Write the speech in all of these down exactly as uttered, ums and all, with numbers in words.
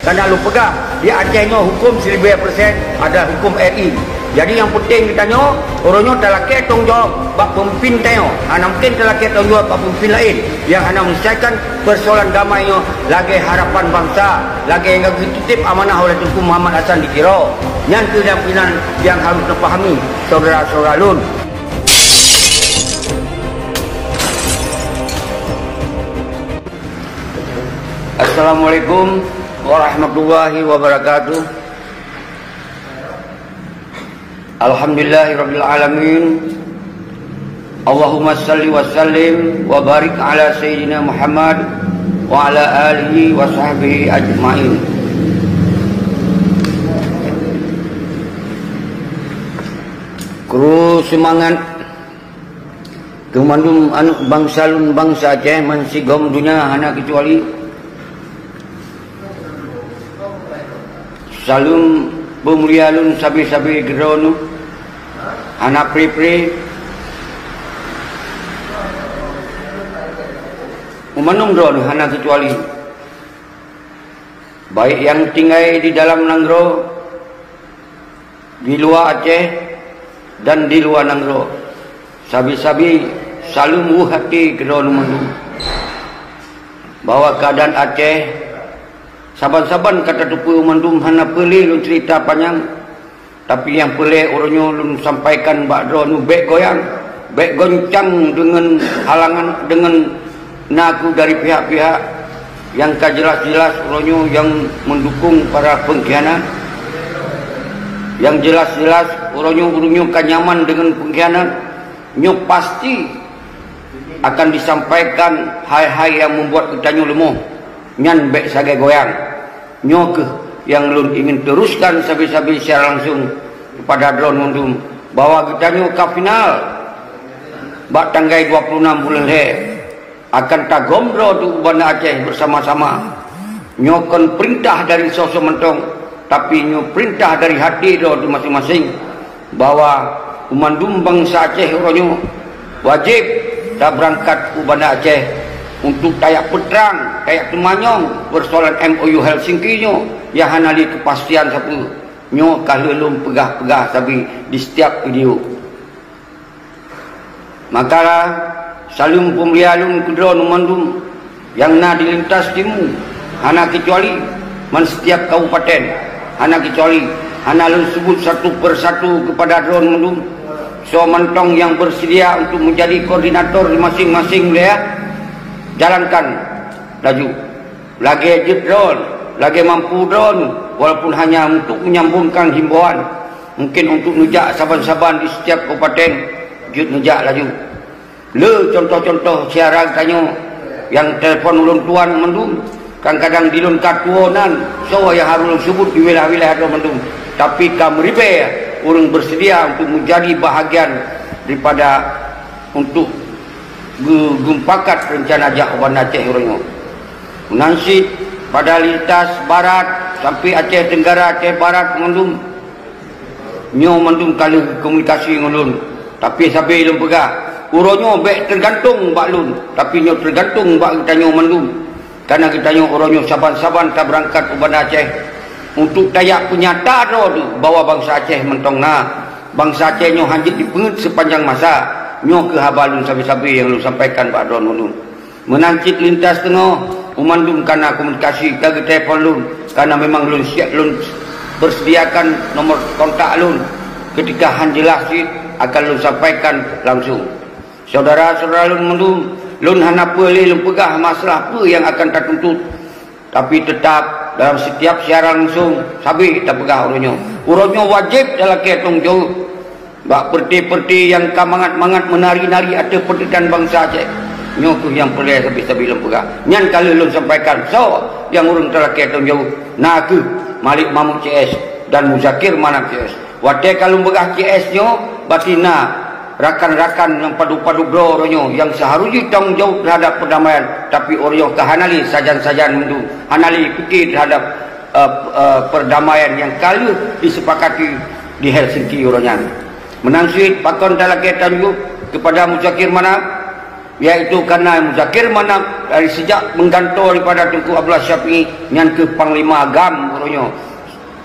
Kana lôn peugah, di Aceh nyoe huköm siribèe persen adalah huköm R I. Jadi nyang peunteng geutanyoe, uroe nyoe talakèe tanggung jaweueb bak peumimpin tanyoe. Hana mungken talakèe tanggung jaweueb bak peumimpin laén nyang hana menyelesaikan persoalan damai nyoe lagèe harapan bansa, lagèe nyang geutitip amanah oleh Teungku Muhammad Hasan di Tiro. Nyan kheueh nyang peunan nyang harôh neupahami syedara-syedara lôn. Assalamualaikum warahmatullahi wabarakatuh. Alhamdulillahirabbil alamin. Allahumma salli wa sallim wa barik ala sayyidina Muhammad wa ala alihi wa sahbihi ajmain. Kru seumangat keu mandum aneuk bansa lôn, bansa Aceh, bansigom donya hana keucuali. Saleuem peumulia lôn sabe-sabe keu droeneuh, hana pre-pre. Keu mandum droeneuh hana keucuali, baik nyang tinggai di dalam nanggroe, di luwa Aceh, dan di luwa nanggroe. Sabe-sabe saleuem weueh até keu droeneuh mandum, bahwa keuadaan Aceh saban-saban ka tateupeue mandum, hana peureulèe lôn ceurita panyang. Tapi nyang peureulèe uroe nyoe lôn sampaikan bak droeneuh, bèk goyang, bèk goncang deungon halangan, deungon nakeuh dari pihak-pihak nyang ka jeulaih-jeulaih uroe nyoe nyang meudukong para peungkhianat. Nyang jeulaih-jeulaih uroe nyoe ureueng nyoe ka nyaman deungon peungkhianat, nyoe pasti akan disampaikan hai-hai nyang meubuet geutanyoe leumoh. Nyan bèk sagai goyang. Nyoe kheueh nyang lôn ingin teruskan sabe-sabe secara langsung keupada droeneuh mandum, bahwa geutanyoe ka final bak tanggai dua puluh enam buleuen lhèe. Akan tagom droe teuh u Banda Aceh beusama-sama. Nyoe kon peurintah dari soe-soe mantong, tapi nyoe peurintah dari haté droe teuh maséng-maséng, bahwa mandum bansa Aceh uroe nyoe wajéb tabeurangkat u Banda Aceh untuk tajak peutrang, tajak teumanyong peusoalan M O U Helsinki nyoe nyang hana lé keupastian sapeue. Nyoe ka lheueh lôn peugah-peugah sabe di setiap video. Maka, saleuem peumulia lôn keu droeneuh mandum nyang na di lintas timu, hana keucuali, man setiap kabupaten, hana keucuali, hana lôn seubut satu persatu keupada droeneuh mandum. Soe mantong nyang beuseudia untuk meujadi koordinator di maséng-maséng wilayah, jalankan laju. Lagèe jeuet droeneuh, lagèe mampu droeneuh, walaupun hanya untuk menyambungkan himbauan, mungkin untuk neujak saban-saban di setiap kabupaten, jeuet neujak laju. Le contoh-contoh syedara geutanyoe nyang telepon ulôn tuan mandum, kadang-kadang di lôn ka tuwoe nan, soe nyang harôh lôn seubut di wilayah-wilayah droe mandum, tapi ka meuribèe ureueng beuseudia untuk meujadi bahagian daripada untuk geu-, geumupakat reuncana jak u Banda Aceh uroe nyoe. Meunan cit pada lintas barat sampai Aceh Tenggara, Aceh Barat mandum. Nyoe mandum ka lheueh komunikasi ngon lôn. Tapi sabe lôn peugah, uroe nyoe bèk teugantung bak lôn, tapi nyoe teugantung bak geutanyoe mandum. Kareuna geutanyoe uroe nyoe saban-saban tabeurangkat u Banda Aceh untuk tajak peunyata droe teuh bahwa bansa Aceh mantong na. Bansa Aceh nyoe hanjeuet jipeungeuet seupanjang masa. Nyoe kheueh haba lôn sabe-sabe nyang lôn sampaikan bak droeneuh mandum. Meunan cit lintas teungoh, u mandum ka na komunikasi, ka geutelepon lôn, kareuna memang lôn siap, lôn peuseudiakan nomor kontak lôn. Keutika han jeulaih cit akan lôn sampaikan langsung. Syedara-syedara lôn mandum, lôn hana peue lé lôn peugah masalah peue nyang akan tatuntut. Tapi teutap dalam setiap siaran langsung, sabe tapeugah uroe nyoe. Uroe nyoe wajéb talakèe tanggung jaweueb. Bak peureuté-peureuté nyang ka mangat-mangat meunari-nari ateueh peurdeutan bansa Aceh, nyoe kheueh nyang peureulèe sabe-sabe lôn peugah. Nyan ka lheueh lôn sampaikan, soe nyang ureueng talakèe tanggung jaweueb, na kheueh Malik Mahmud C S dan Muzakir Manaf C S. Watèe ka lôn peugah C S nyoe, berarti na rakan-rakan nyang padub-padub droe uroe nyoe nyang seuharôh jih tanggung jaweueb teuhadap peurdamaian, tapi uroe nyoe ka hana lé sajan-sajan mandum, hana lé pike teuhadap, eh, eh, peurdamaian nyang ka lheueh disepakati di Helsinki uroe nyan. Meunan cit pakon talakèe tanggung jaweueb keupada Muzakir Manaf, yaitu Kolonel Muzakir Manaf dari sejak menggantoe daripada Teungku Abdullah Syafi'i nyan keu Panglima GAM uroe nyoe.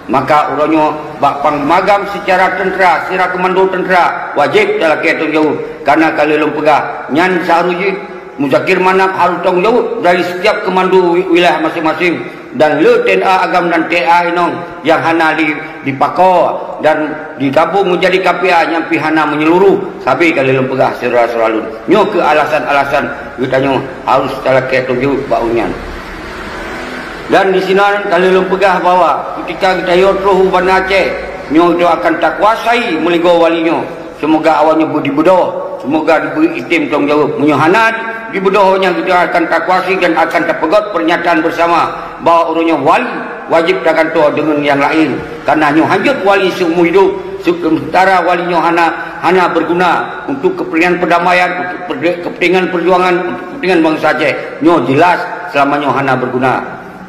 Maka uroe nyoe bak Panglima GAM secara teuntera, secara komando teuntera wajéb talakée tanggung jaweueb, kareuna ka lheueh lôn peugah nyan seharusnya Muzakir Manaf harôh tanggung jaweueb dari setiap komando wi-, wilayah maséng-maséng, dan le TNA agam dan TNA inong nyang hana di, dipakoe dan digabong menjadi K P A nyang pih hana menyeluruh, sabe ka lheueh lôn peugah syedara-syedara lôn. Nyoe keuh alasan-alasan geutanyoe harôh talakée tanggung jaweueb bak ureuëng nyan. Dan disinan ka lheueh lôn peugah bahwa keutika geutanyoe troh u Banda Aceh, nyoe geutanyoe akan takuasai meuligoe wali nyoe. Seumoga awak nyoe beu-, dibeudôh, seumoga dibri item tanggung jaweueb. Meunyoe hana dibeudôh, nyan geutanyoe akan takuasai dan akan tapeugét pernyataan bersama bahwa ureuëng nyoe wali wajéb tagantoe deungon nyang laén. Kareuna nyoe hanjeuet wali seumur hidup, se-, sementara wali nyoe hana, hana berguna untuk kepentingan perdamaian, untuk perde-, kepentingan perjuangan, untuk kepentingan bansa Aceh. Nyoe jelas selama nyoe hana berguna.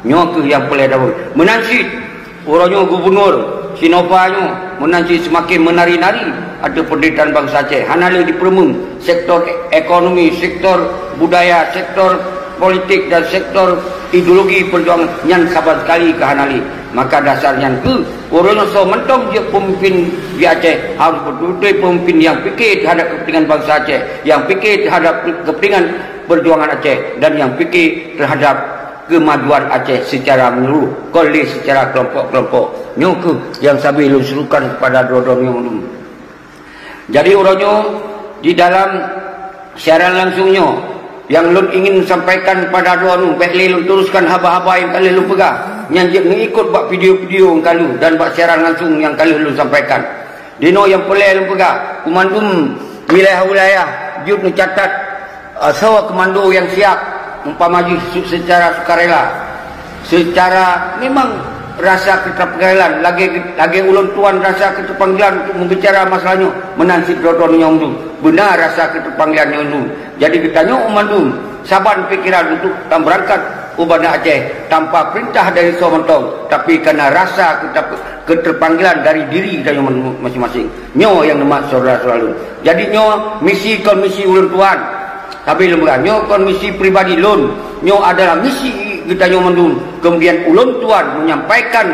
Nyoe keuh nyang peureulée tapeugah. Meunan cit, uroe nyoe gubernur si Nova nyoe meunan cit seumaken meunari-nari ateueh peunderitaan bansa Aceh. Hana lé jipeureumeung sektor ekonomi, sektor budaya, sektor politik dan sektor ideologi perjuangan nyan saban sekali ka hana lé. Maka dasar nyan keuh, uroe nyoe soe mantong jeuet peumimpin di Aceh harôh beutôi-beutôi peumimpin nyang pike teuhadap kepentingan bansa Aceh, nyang pike teuhadap kepentingan perjuangan Aceh dan nyang pike teuhadap keumajuan Aceh secara menyeluruh, kon lé secara kelompok-kelompok. Nyoe keuh nyang sabe lôn serukan kepada droe-droe nyoe ulôn. Jadi uroe nyoe di dalam siaran langsung nyoe, nyang lôn ingin sampaikan kepada droe nyoe, bék lé lôn teruskan haba-haba nyang ka lheueh lôn peugah, nyang jeuet neuikot bak video-video nyang ka lheueh dan bak siaran langsung nyang ka lheueh lôn sampaikan. Dinoe nyang peureulée lôn peugah, keu mandum wilayah-wilayah jeuet neucatat, eh, soe komando nyang siap, umpama jih su-, secara sukarela, secara memang rasa keterpanggilan, lagée, lagée ulôn tuan rasa keterpanggilan untuk membicara masalah nyoe, meunan cit droe-droe nyang dum. Beuna rasa keterpanggilan nyang dum. Jadi geutanyoe mandum saban pikeran untuk tabeurangkat u Banda Aceh tanpa peurintah dari soe mantong, tapi karena rasa keter-, keterpanggilan dari diri geutanyoe maséng-maséng. Nyoe nyang neumat syedara-syedara lôn. Jadi nyoe misi kon misi ulôn tuan. Tapi lôn peugah, nyoe kon misi pribadi lôn. Nyoe adalah misi geutanyoe mandum. Kemudian ulôn tuan menyampaikan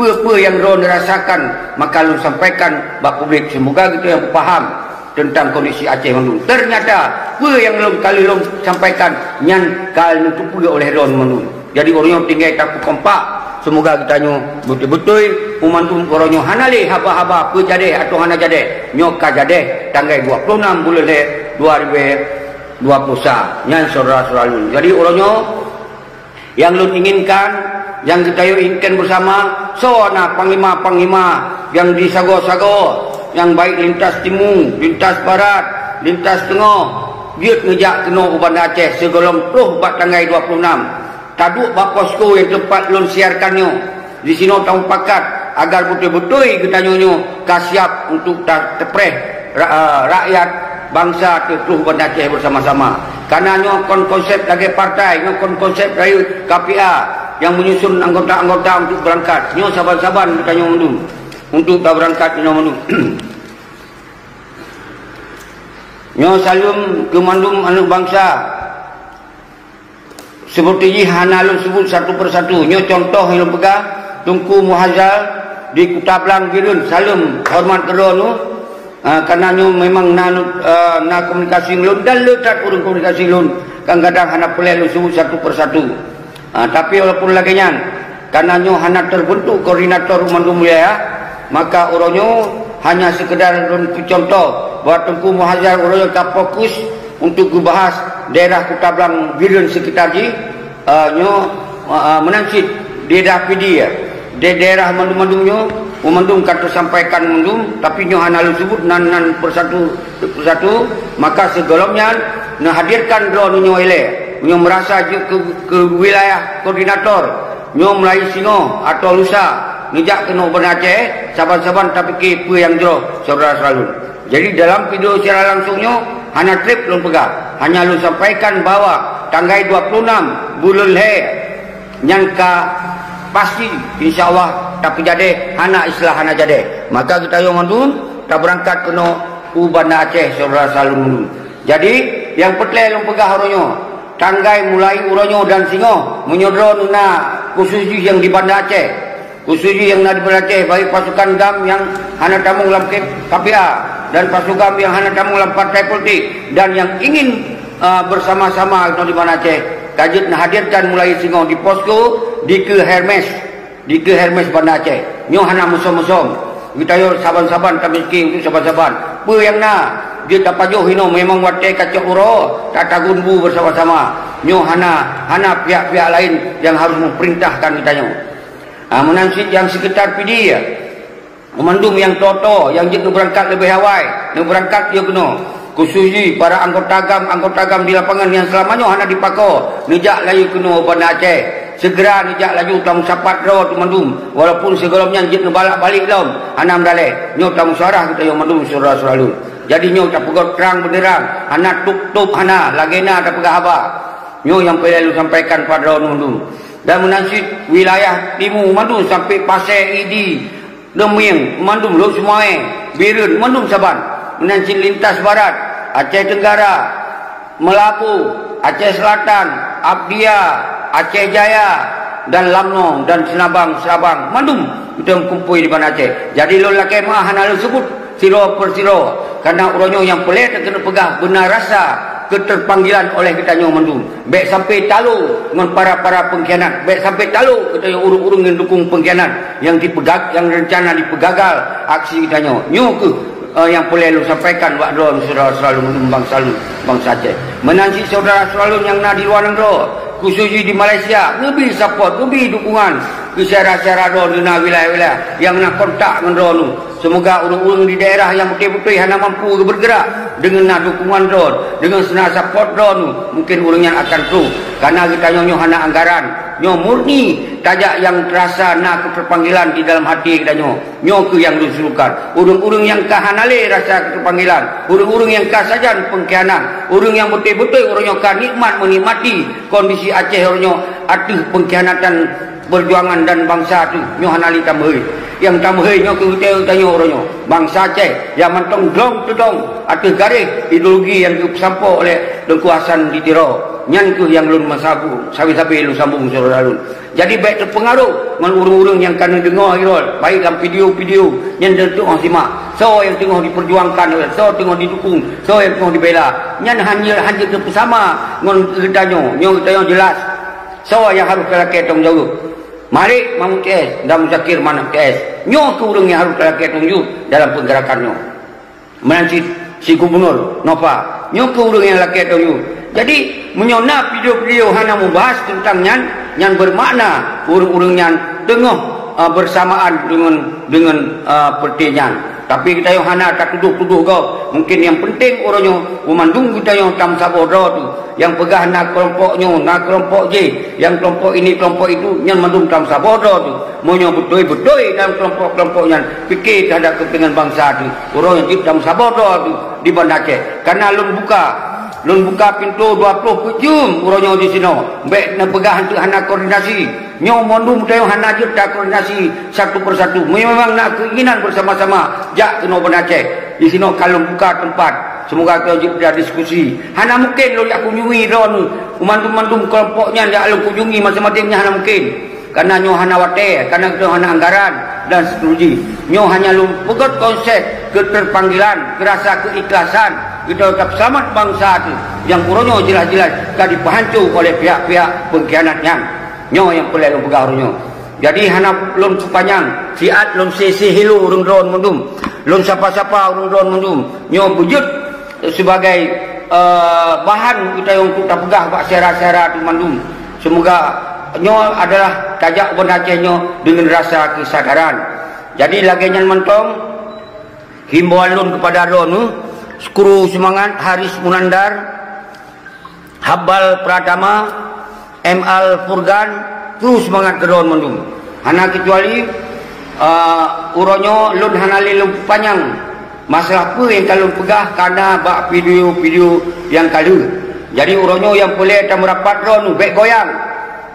peue-peue nyang droe neurasakan, maka lôn sampaikan bak publik. Semoga geutanyoe paham tentang kondisi Aceh mandum. Ternyata peue nyang lôn ka lheueh lôn sampaikan nyan ka neuteupeue oleh droe mandum. Jadi ureuëng nyoe tinggai tapeukompak. Semoga geutanyoe beutôi-beutôi mandum uroe nyoe hana lé haba-haba peujadeh atau hana jadeh. Nyoe ka jadeh tanggai dua puluh enam buleuen lhée dua ribu dua puluh sa. Nyan syedara-syedara lôn. Jadi uroe nyoe nyang lôn inginkan, nyang geutanyoe inginkan bersama, soe na panglima-panglima nyang di sagoe-sagoe, nyang baik lintas timu, lintas barat, lintas teungoh, jeuet neujak keunoe u Banda Aceh sigohlom troh bak tanggai dua puluh enam. Taduek bak posko nyang teumpat lôn siarkan nyoe. Disinoe tamupakat agar beutôi-beutôi geutanyoe nyoe ka siab untuk ta-, teupreh ra-, rakyat bansa teutroh Banda Aceh bersama-sama. Karena nyoe kon konsep lagée partai, nyoe kon konsep rayeuk K P A nyang menyusun anggota-anggota untuk berangkat. Nyoe saban-saban geutanyoe mandum untuk tabeurangkat nyoe mandum. Nyoe saleuem keu mandum aneuëk bansa. Seperti jih hana lôn sebut satu persatu. Nyoe contoh nyang lôn peugah, Teungku Muhazal di Kuta Blang Bireuen, saleuem horeumat keudroe nyoe. Ah, karena nyoe memang na, ah, na komunikasi ngon lôn dan le that ureuëng komunikasi lôn, kadang-kadang hana peureulée lôn sebut satu persatu. Ah, tapi walaupun lagée nyan, karena nyoe hana terbentuk koordinator mandum wilayah, maka uroe nyoe hanya sekedar lôn peucontoh bahwa Teungku Muhazal uroe nyoe ka fokus untuk geubahas daerah Kuta Blang Bireuen sekitar jih, eh, nyoe, eh, meunan cit di daerah Pidie, ya. Di daerah mandum-mandum nyoe, mandum ka teusampaikan mandum, tapi nyoe hana lôn sebut nan, nan persatu, persatu, maka sigohlom nyan neuhadirkan droe nyoe ilée, nyoe meurasa jeuet keu, keu wilayah koordinator, nyoe meulai singoh atau lusa neujak keunoe Banda Aceh, saban-saban tapike peue nyang jroh syedara-syedara lôn. Jadi dalam video siaran langsung nyoe hana treb lôn peugah, hanya lôn sampaikan bahwa tanggai dua puluh enam buleuen lhée nyan ka pasti insya Allah tapeujadeh, hana istilah hana jadeh. Maka geutanyoe mandum tabeurangkat keunoe u Banda Aceh syedara-syedara lôn mandum. Jadi Nyang peureulèe lôn peugah uroe nyoe, tanggai mulai uroe nyoe dan singoh, meunyoe droeneuh na khusus jih nyang di Banda Aceh, khusus jih nyang na di Banda Aceh, baik pasukan GAM nyang hana tamong lam K P A dan pasukan GAM nyang hana tamong lam partai politik dan nyang ingin, ah, bersama-sama di Banda Aceh, ka jeuet neuhadirkan mulai singoh di posko di Keu Hermes. Di Keu Hermes Banda Aceh. Nyoe hana musom-musom. Geutanyoe saban-saban tameuki untuk saban-saban. Peue nyang na? Jeuet tapajoh inoe, memang watèe ka cok uroe, tatagun bu bersama-sama. Nyoe hana, hana pihak-pihak laén nyang harôh meupeurintahkan geutanyoe. Ah, meunan cit nyang seukitar Pidie, mandum nyang toe-toe nyang jeuet neubeurangkat leubeh awai, neubeurangkat yôh keunoe. Khusus jih para anggota GAM, anggota GAM di lapangan nyang seulama nyoe hana jipako, neujak laju keunoe Banda Aceh. Seugera neujak laju tameusapat droe teuh mandum, walaupun sigohlom nyan jeuet neubalak balik lom, hana meudalèh. Nyoe tamusyawarah geutanyoe mandum syedara-syedara lôn. Jadi nyoe tapeugöt trang beuneuran, hana tôp-tôp hana, lagèe na tapeugah haba. Nyoe nyang peureulèe lôn sampaikan bak droeneuh mandum. Dan meunan cit wilayah timu mandum sampai Pasè, Idi, Deumieng, mandum Lhokseumawe, Bireuen, mandum saban. Meunan cit lintas barat, Aceh Tenggara, Meulaboh, Aceh Selatan, Abdia, Aceh Jaya, dan Lamno, dan Seunabang, Seulabang, mandum geutanyoe meukumpôi di Banda Aceh. Jadi lôn lakèe meu'ah hana lôn seubut sidroe per sidroe, kareuna uroe nyoe nyang peureulèe takeuneuk peugah beuna rasa keuteupanggilan oleh geutanyoe mandum. Bèk sampai talo ngon para-para peungkhianat. Bèk sampai talo geutanyoe ureueng-ureueng nyang dukong peungkhianat nyang dipeugag-, nyang reuncana dipeugagal aksi geutanyoe. Nyoe kheueh, eh, nyang peureulèe lôn sampaikan bak droeneuh syedara-syedara lôn bansa lôn, bansa Aceh. Meunan cit syedara-syedara lôn nyang na di luwa nanggroe, khusus jih di Malaysia, neubi support, neubi dukungan keu syedara-syedara droeneuh na wilayah-wilayah nyang na kontak ngon droeneuh. Seumoga ureueng-ureueng di daerah nyang beutôi-beutôi hana mampu beurgeurak, deungon na dukungan droe, deungon na support droe, mungken ureueng nyan akan troh. Kareuna geutanyoe nyoe hana anggaran, nyoe murni tajak nyang teurasa na keuteupanggilan di dalam hati geutanyoe. Nyoe kheueh nyang lôn serukan. Ureueng-ureueng nyang ka hana lé rasa keuteupanggilan, ureueng-ureueng nyang ka sajan peungkhianat, ureueng nyang beutôi-beutôi uroe nyoe ka nikmat meunikmati kondisi Aceh uroe nyoe ateueh peungkhianatan peujuangan dan bansa teuh, nyoe hana lé tameuhôi. Nyang tameuhôi nyoe keu geutanyoe uroe nyoe, bansa Aceh nyang mantong glong teudong ateueh garéh ideologi nyang geupeusampoe oleh Teungku Hasan di Tiro. Nyan kheueh nyang lôn meusabu, sabe-sabe lôn sambông syedara lôn. Jadi bèk teupeungaruh ngon ureueng-ureueng nyang ka neudeungoe irot, baik lam video-video nyang teungoh simak, soe nyang teungoh dipeujuangkan, soe teungoh didukong, soe nyang teungoh dibela. Nyan hana, hana teupeusama ngon geutanyoe. Nyoe geutanyoe jeulaih. Soe nyang harôh talakèe tanggung jaweueb? Marek Mahmud T S dan Muzakir Manaf T S. Nyoe kheueh ureueng nyang harôh talakèe tanggung jaweueb dalam peugerakan nyoe. Meunan cit si Gubunur Nova. Nyoe kheueh ureueng nyang lakèe tanggung jaweueb. Jadi, meunyoe na video-video hana meubahas teuntang nyan, nyan beumakna ureueng-ureueng nyan teungoh, eh, beursamaan deungon, deungon, eh, peurti nyan. Tapi geutanyoe hana tatudoh-tudoh gob. Mungken nyang peunteng uroe nyoe, beumandum geutanyoe tameusaboh droe teuh. Nyang peugah na keulompok nyoe, na keulompok jéh, nyang keulompok ini, keulompok itu, nyan mandum tameusaboh droe teuh. Meunyoe beutôi-beutôi dalam keulompok-keulompok nyan pike teuhadap keupeuntengan bansa teuh, uroe nyoe jeuet tameusaboh droe teuh di Banda Aceh. Kareuna lôn buka, lôn buka pintoe dua ploh peuet jeuem uroe nyoe di sinoe. Bèk neupeugah eunteuk hana koordinasi. Nyoe mandum tanyoe hana jeuet takoordinasi satu persatu. Meunyoe memang na keinginan bersama-sama, jak keunoe Banda Aceh. Di sinoe ka lôn buka teumpat. Seumoga keu jeuet berdiskusi. Hana mungken lôn jak kunjungi droeneuh. Mandum-mandum keulompok nyan jak lôn kunjungi masing-masing nyan hana mungken. Kareuna nyoe hana watèe, kareuna geutanyoe hana anggaran dan seterusnya. Nyoe hanya lôn peugöt konsep keuteupanggilan, keurasa keuikhlasan geutanyoe tapeuseulamat bansa teuh nyang uroe nyoe jeulaih-jeulaih ka jipeuhanco oleh pihak-pihak peungkhianat nyan. Nyoe nyang peureulèe lôn peugah uroe nyoe. Jadi hana lôn peupanyang, siat lôn sé-sé hilo ureueng droeneuh mandum. Lôn sapa-sapa ureueng droeneuh mandum. Nyoe beujeuet sibagai, eh, bahan geutanyoe untuk tapeugah bak syedara-syedara teuh mandum. Seumoga nyoe adalah tajak u Banda Aceh nyoe deungon rasa keusadaran. Jadi lagèe nyan mantong himbauan lôn keupada droeneuh, Skru Seumangat, Haris Munandar, Habal Pratama, M Al Furgan, kru seumangat keu droeneuh mandum. Hana keucuali, eh, uroe nyoe lôn hana lé lôn peupanyang masalah peue nyang ka lôn peugah ka na bak video-video nyang ka lheueh. Jadi uroe nyoe nyang peureulèe tameurapat droeneuh bèk goyang.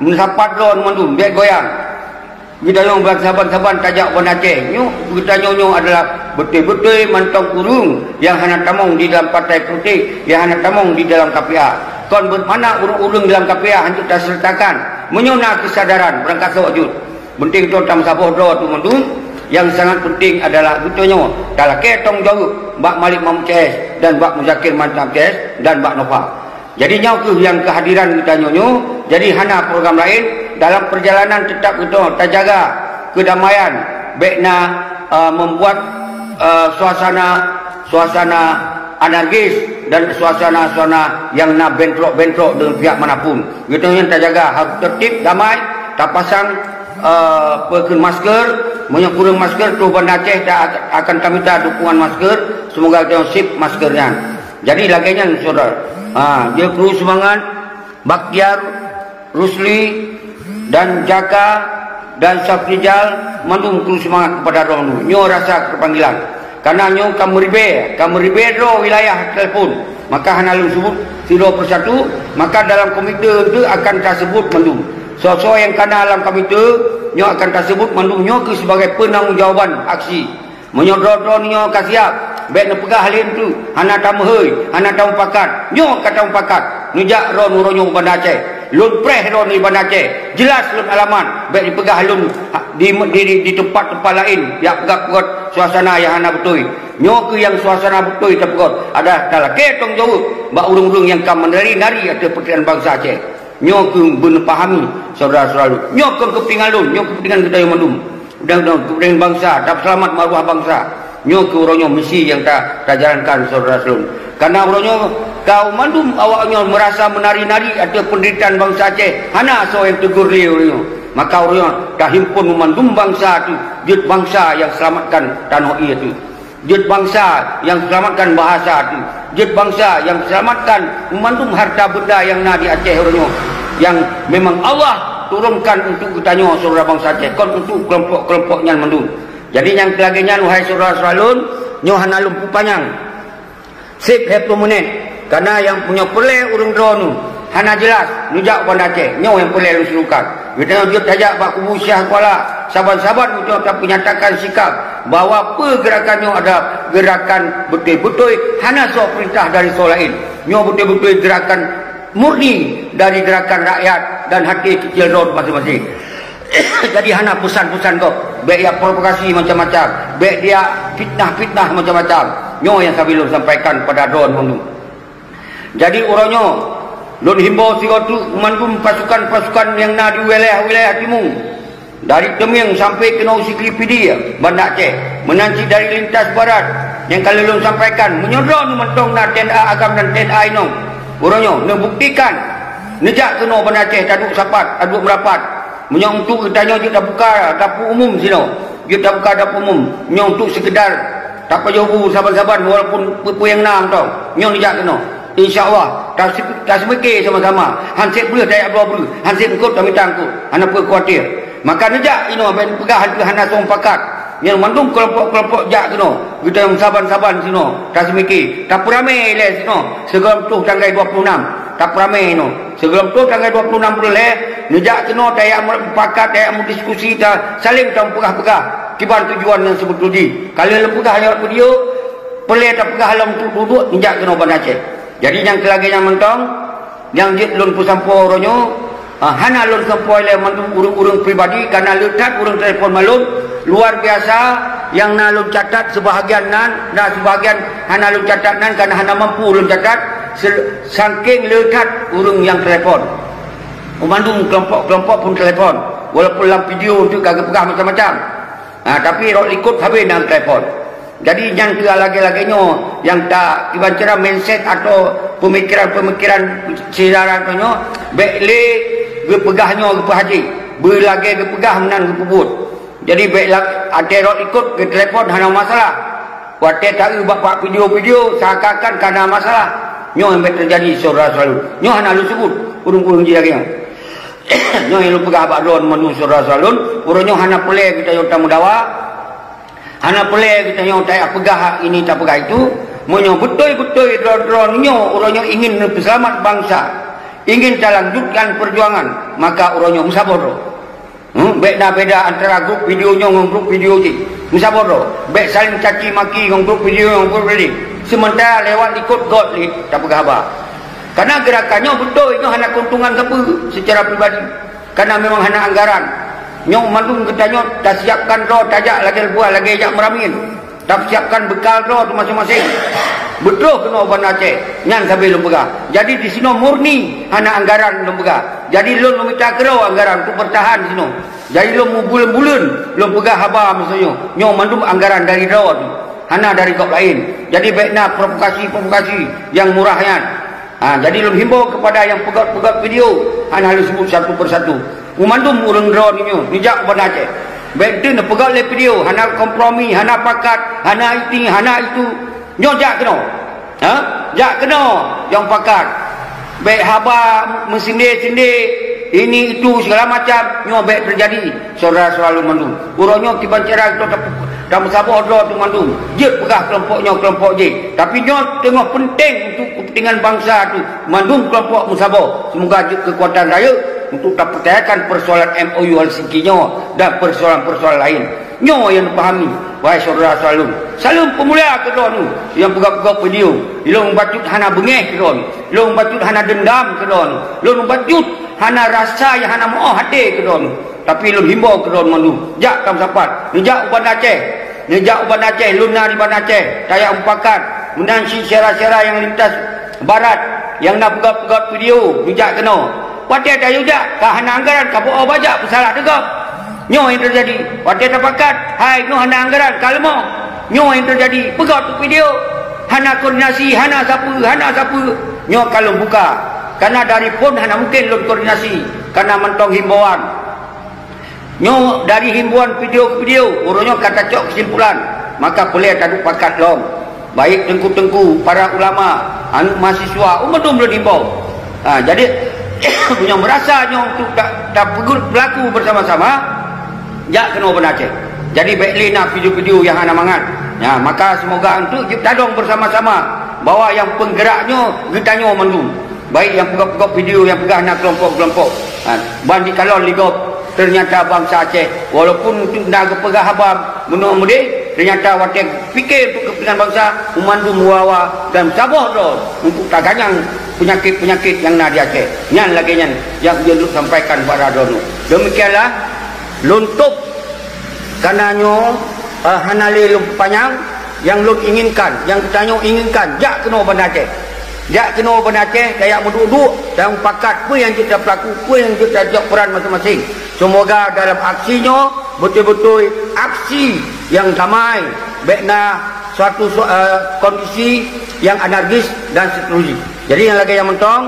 Meusapat droeneuh mandum bèk goyang. Geutanyoe ban saban-saban tajak u Banda Aceh. Nyoe geutanyoe nyoe adalah beutôi-beutôi mantong ureuëng nyang hana tamong di dalam partai politik, nyang hana tamong di dalam K P A. Kon beumakna ureuëng-ureuëng dalam K P A hanjeuet taseureuta. Meunyoe na keusadaran, beurangkasoe jeuet. Peunteng droe tameusaboh droe tu mandum. Nyang sangat peunteng adalah geutanyoe talakée tanggung jaweueb bak Malik Mahmud C S dan bak Muzakir Manaf C S dan bak Nova. Jadi nyoe kheueh nyang keuhadiran geutanyoe nyoe, jadi hana program laén. Dalam peurjalanan teutap geutanyoe tajaga keudamaian, bék na, eh, membuat, eh, suasana, suasana anarkis dan suasana-suasana nyang na bentrok-bentrok deungon pihak manapun. Geutanyoe nyan tajaga harôh tertib, damai, tapasang, eh, peue kheun masker, meunyoe kureueng masker, troh Banda Aceh ta akan tamita dukungan masker, seumoga geutanyoe sip masker nyan. Jadi lagée nyan syedara. Ha, jeuet kru seumangat, Bakhtiar, Rusli, dan Jaka, dan Syafrizal, mandum kru seumangat keupada droeneuh. Nyoe rasa keupanggilan. Kareuna nyoe ka meuribée, ka meuribée droe wilayah telepon. Maka hana lôn seubut sidroe peursatu, maka dalam komite tu akan taseubut mandum. Soe-soe nyang kana lam komite, nyoe akan taseubut mandum nyoe keu sibagai peunanggung jawaban aksi. Meunyoe droe-droe nyoe ka siab, bék neupeugah lé teuk, hana tameuhôi, hana tamupakat. Nyoe ka tamupakat, neujak droe uroe nyoe u Banda Aceh. Lôn preh droe u Banda Aceh, jeulaih lôn alamat, bék neupeugah lôn di, di, di, di teumpat-teumpat laén, jak peugah-peugah suasana nyang hana beutôi. Nyoe kheueh nyang suasana beutôi tapeugah, adak talakée tanggung jaweueb bak ureuëng-ureuëng nyang ka meunari-nari ateueh peutraan bansa Aceh. Nyoe kheueh beuneupahami, syedara-syedara lôn. Nyoe kon keupeuntengan lôn, nyoe keupeuntengan geutanyoe mandum. Dan, dan keupeuntengan bansa, tapeuseulamat maruah bansa. Nyoe kheueh uroe nyoe misi nyang ta, tajalankan, syedara-syedara lôn. Kareuna uroe nyoe kaum mandum awaknyoe meurasa meunari-nari ateueh peundeuritaan bansa Aceh, hana soe nyang teugor lé uroe nyoe. Maka uroe nyoe tahimpon mandum bansa teuh, jeuet bansa nyang seulamatkan tanoh ié teuh. Jeuet bansa nyang seulamatkan bahasa teuh. Jeuet bansa nyang seulamatkan mandum harta beunda nyang na di Aceh uroe nyoe, nyang memang Allah turunkan untuk geutanyoe syedara bansa Aceh, kon untuk keulompok-keulompok nyan mandum. Jadi nyang lagée nyan, wahai syedara-syedara lôn, nyoe hana lôn peupanyang. Seb lhée ploh menit. Kareuna nyang meunyoe peureulée ureuëng droeneuh hana jeulaih, neujak u Banda Aceh, nyoe nyang peureulée lôn serukan. Geutanyoe jeuet tajak bak kubu Syiah Kuala, saban-saban geutanyoe tapeunyatakan sikap bahwa peue geurakan nyoe adalah geurakan beutôi-beutôi, hana soe peurintah dari soe laén. Nyoe beutôi-beutôi geurakan murni dari geurakan rakyat dan hati keucil droe maséng-maséng. Jadi hana peusan-peusan gob, bék jak provokasi macam-macam, bék jak fitnah-fitnah macam-macam. Nyoe nyang sabe lôn sampaikan keupada droeneuh mandum. Jadi uroe nyoe, lôn himbau sigoe teuk mandum pasukan-pasukan nyang na di wilayah-wilayah timu, dari Teumieng sampai keunoe u Sigli Pidie, Banda Aceh, meunan cit dari lintas barat nyang ka lheueh lôn sampaikan, meunyoe droeneuh mantong na T N A agam dan T N A inong, uroe nyoe neubuktikan, neujak keunoe Banda Aceh taduek sapat, taduek meurapat. Meunyoe untuk geutanyoe jeuet tabuka dapur umum sinoe, jeuet tabuka dapur umum, meunyoe untuk seukeudar tapajoh bu saban-saban walaupun peue-peue nyang na mantong, nyoe neujak keunoe. Insya Allah, tase-, taseumike sama-sama, han seb breueh tajak bloe breueh, han seb eungkot tamita eungkot, hana peue khawatir. Maka neujak inoe bék neupeugah hana soe mupakat. Nyan mandum keulompok-keulompok jak keunoe, geutanyoe saban-saban sinoe, taseumike, tapeuramé ilée sinoe, sigohlom troh tanggai dua puluh enam, tapeuramé inoe. Sigohlom troh tanggai dua puluh enam buleuen lhée, neujak keunoe tajak mupakat, tajak meudiskusi, ta saléng tameupeugah-peugah kiban tujuan nyang seubeutôi jih. Ka lheueh lôn peugah lewat video, peureulée tapeugah lom untuk duduek neujak keunoe Banda Aceh. Jadi nyang keu lagée nyan mantong, nyang jeuet lôn peusampoe uroe nyoe, ah, hana lôn sampoe lé mandum ureuëng-ureuëng pribadi, kareuna le that ureuëng telepon bak lôn, luar biasa, nyang na lôn catat seubahagian nan, na seubahagian hana lôn catat nan, kareuna hana mampu lôn catat, se-, saking le that ureuëng nyang telepon. Mandum keulompok-keulompok pun telepon, walaupun lam video tu ka geupeugah macam-macam. Ha, tapi rot likot habéh nyang telepon. Jadi nyan keuh lagée-lagée nyoe nyang ta kiban cara mindset atau peumikiran-peumikiran syedara nyoe, bék lé geupeugah nyoe geupeuhajé, beulagée geupeugah meunan geupeubuet. Jadi bék la-, watée rot likot geutelepon hana masalah. Watée taeu bak, bak video-video seakan-akan ka na masalah. Nyoe nyang bék teujadi syedara-syedara lôn. Nyoe hana lôn seubut ureuëng-ureuëng jih lagée nyan. Nyoe nyang lôn peugah bak droeneuh mandum syedara-syedara lôn, uroe nyoe hana peureulée geutanyoe tameudawa. Hana peureulée geutanyoe tajak peugah ini tapeugah itu, meunyoe beutôi-beutôi droe-droe nyoe uroe nyoe ingin neupeuseulamat bansa, ingin talanjutkan peujuangan, maka uroe nyoe meusaboh droe. Hmm, bék na beda antara grup video nyoe ngon grup video jih. Meusaboh droe, bék saléng caci maki ngon grup video ngon grup video jih. Seumeuntara lewat likot got lé tapeugah haba. Karena gerakan nyoe beutôi nyoe hana keuntungan sapeue secara pribadi. Karena memang hana anggaran. Nyoe mandum geutanyoe tasiapkan droe tajak lagée buah lagée jak meuramin. Tapersiapkan bekal droe teuh maséng-maséng. Beutroh keunoe Banda Aceh, nyan sabe lôn peugah. Jadi disinoe murni hana anggaran lôn peugah. Jadi lôn meumita keudroe anggaran untuk bertahan disinoe. Jadi lôn meubuleuen-buleuen lôn peugah haba miseue nyoe. Nyoe mandum anggaran dari droe teuh, hana dari gob laén. Jadi bék na provokasi-provokasi nyang murah nyan. Ha, jadi lôn himbau kepada nyang peugöt-peugöt video, hana lôn sebut satu persatu. Mandum ureuëng droe nyoe neujak u Banda Aceh. Bék teuk neupeugöt lé video, hana kompromi, hana pakat, hana iti, hana itu. Nyoe jak keunoe. Ha? Jak keunoe nyang pakat. Bék haba meusinde-sinde, ini itu segala macam, nyoe bék teujadi. Syedara-syedara lôn mandum, uroe nyoe kiban cara geutanyoe tameusaboh droe teuh mandum, jeuet peugah keulompok nyoe keulompok jih. Tapi nyoe teungoh peunteng untuk keupeuntengan bansa teuh mandum keulompok meusaboh. Seumoga jeuet keukuatan rayeuk untuk tapeucayakan peusoalan M O U Helsinki nyoe dan peusoalan-peusoalan laén. Nyoe nyang neupahami, wahai syedara-syedara lôn. Saleuem peumulia keu droeneuh nyang peugah-peugah video. Lôn bacut hana beungéh keu droeneuh. Lôn bacut hana deundam keu droeneuh. Lôn bacut hana rasa nyang hana meu'oh até keu droeneuh. Tapi lôn himbau keu droeneuh mandum, jak tameusapat, neujak u Banda Aceh. Neujak u Banda Aceh, lôn na di Banda Aceh, tajak mupakat. Meunan cit syedara-syedara nyang lintas barat, nyang na peugöt-peugöt video, neujak keunoe. Watée tayue jak, ka hana anggaran, ka beu-o bajak peusalah teuh gob. Nyoe nyang teujadi. Watée tapakat, hai nyoe hana anggaran, ka leumoh. Nyoe nyang teujadi. Peugöt video, hana koordinasi, hana sapeue, hana sapeue. Nyoe ka lôn buka. Karena dari phon hana mungken lôn koordinasi, karena mantong himbauan. Nyoe dari himbauan video ke video, uroe nyoe ka tacok keusimpulan, maka peureulée taduek pakat lom. Baik teungku-teungku, para ulama, aneuk mahasiswa, u mandum lôn himbau. Ha, jadi, meunyoe meurasa nyoe untuk ta-, tapeugot peulaku bersama-sama, jak keunoe Banda Aceh. Jadi, bék lé na video-video nyang hana mangat. Ya, maka seumoga untuk jeuet tadong bersama-sama bahwa nyang peunggerak nyoe geutanyoe mandum. Baik nyang peugah-peugah video nyang peugah na keulompok-keulompok. Ha, ban jikalon lé gob, teunyata bansa Aceh, walaupun untuk na geupeugah haba meunoe meudeh, teunyata watée pike untuk keupeuntengan bansa, mandum wawa dan saboh droe untuk taganyang peunyakét-peunyakét nyang na di Aceh. Nyan lagée nyan nyang jeuet lôn sampaikan bak droeneuh. Demikianlah lôn tôb. Karena nyoe, eh, hana lé lôn peupanyang, nyang lôn inginkan, nyang geutanyoe inginkan, jak keunoe Banda Aceh. Jak keunoe Banda Aceh, tajak meuduek-duek, dan mupakat peue nyang jeuet tapeulaku, peue nyang jeuet tajok peuran maséng-maséng. Seumoga dalam aksi nyoe beutôi-beutôi aksi nyang damai, bék na suatu su-, eh, kondisi nyang anarkis dan seterusnya. Jadi nyang lagée nyan mantong,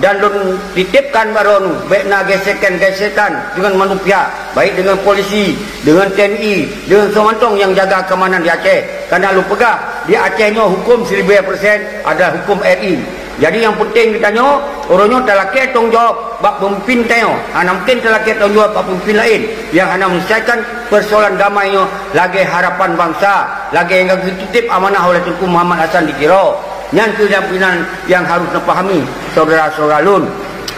dan lôn titipkan bak droeneuh, bék na gesekan-gesekan deungon mandum pihak, baik deungon polisi, deungon T N I, deungon soe mantong nyang jaga keamanan di Aceh. Karena lôn peugah, di Aceh nyoe huköm siribèe persen adalah huköm R I. Jadi nyang peunteng geutanyoe, uroe nyoe talakée tanggung jaweueb bak peumimpin tanyoe, hana mungken talakée tanggung jaweueb bak peumimpin laén nyang hana menyelesaikan peusoalan damai nyoe lagée harapan bansa, lagée nyang geutitip amanah oleh Teungku Muhammad Hasan di Tiro. Nyan kheueh nyang peunan nyang harôh neupahami, syedara-syedara lôn.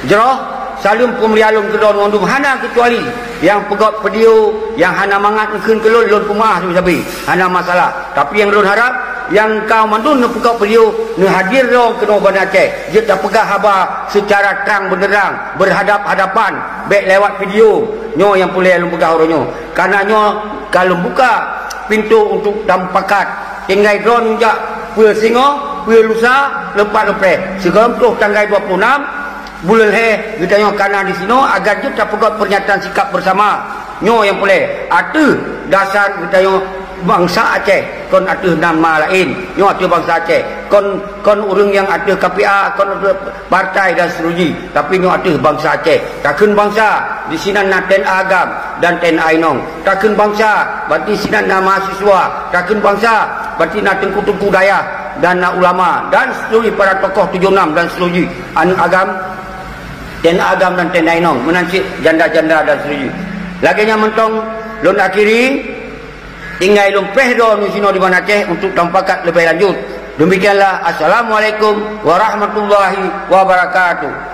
Jroh, saleuem peumulia lôn keudroe mandum hana keucuali nyang peugöt video nyang hana mangat neukheun keu lôn, lôn peumaáh sabe-sabe, hana masalah. Tapi nyang lôn harab, nyang ka mandum neupeugöt video, neuhadir droe keunoe Banda Aceh, jeuet tapeugah haba seucara trang beuneurang, beuhadab-hadapan, bék lewat video. Nyoe nyang peureulée lôn peugah uroe nyoe. Karena nyoe ka lôn buka pintoe untuk tamupakat. Tinggai droeneuh jak peue singoh, peue lusa, leupah leupeh. Sigohlom troh tanggai dua puluh enam buleuen lhée, geutanyoe kana disinoe agar jeuet tapeugöt peurnyataan sikap beusama. Nyoe nyang peureulée ateueh dasar geutanyoe bansa Aceh, kon ateueh nama laén. Nyoe ateueh bansa Aceh, kon, kon ureuëng nyang ateueh K P A, kon ateueh partai dan seterusnya, tapi nyoe ateueh bansa Aceh. Takheun bansa, disinan na T N A Agam dan T N A Inong. Takheun bansa, berarti sinan na mahasiswa. Takheun bansa, berarti na teungku-teungku dayah dan na ulama dan seterusnya, para tokoh tujoh enam dan seterusnya. Aneuk agam, T N A Agam dan T N A Inong, meunan cit janda-janda dan seterusnya. Lagée nyan mantong lôn akhiri, tinggai lôn péh droeneuh sinoe di Banda Aceh untuk tamupakat leubeh lanjut. Demikianlah, assalamualaikum warahmatullahi wabarakatuh.